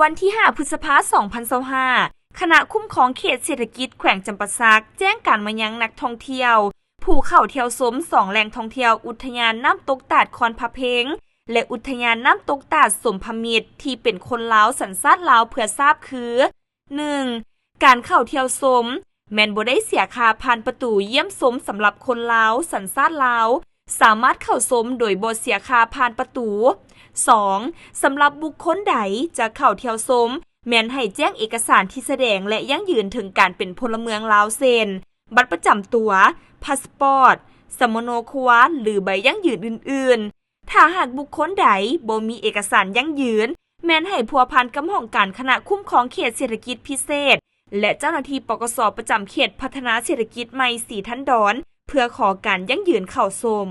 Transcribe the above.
ວັນທີຫ້າ ພຶດສະພາ ສອງພັນຊາວຫ້າ ຄະນະຄຸ້ມຄອງເຂດເສດຖະກິດແຂວງຈຳປາສັກ ແຈ້ງການມາຍັງນັກທ່ອງທ່ຽວ ຜູ້ເຂົ້າທ່ຽວຊົມສອງແຫຼ່ງທ່ອງທ່ຽວ ອຸທະຍານນ້ຳຕົກຕາດຄອນພະເພັງ ແລະ ອຸທະຍານນ້ຳຕົກຕາດສົມພະມິດ ທີ່ເປັນຄົນລາວສັນຊາດລາວເພື່ອຊາບຄື: ໜຶ່ງ ການເຂົ້າທ່ຽວຊົມ ແມ່ນບໍ່ໄດ້ເສຍຄ່າຜ່ານປະຕູຢ້ຽມຊົມສຳລັບຄົນລາວສັນຊາດລາວ ສາມາດເຂົ້າຊົມໂດຍບໍ່ເສຍຄ່າຜ່ານປະຕູ. ສອງ ສຳລັບບຸກຄົນໃດຈະເຂົ້າທ່ຽວຊົມ ແມ່ນໃຫ້ແຈ້ງເອກະສານທີ່ສະແດງ ແລະ ຢັ້ງຢືນເຖິງການເປັນພົນລະເມືອງລາວ ເຊັ່ນ ບັດປະຈຳຕົວ, ພາສປອດ, ສຳມະໂນຄົວ ຫຼື ໃບຢັ້ງຢືນອື່ນໆ. ຖ້າຫາກບຸກຄົນໃດບໍ່ມີເອກະສານຢັ້ງຢືນ ແມ່ນໃຫ້ພົວພັນກັບຫ້ອງການຄະນະຄຸ້ມຄອງເຂດເສດຖະກິດພິເສດ ແລະ ເຈົ້າໜ້າທີ່ ປກສ ປະຈຳເຂດພັດທະນາເສດຖະກິດໃໝ່ສີທັນດອນ ເພື່ອຂໍການຢັ້ງຢືນເຂົ້າຊົມ.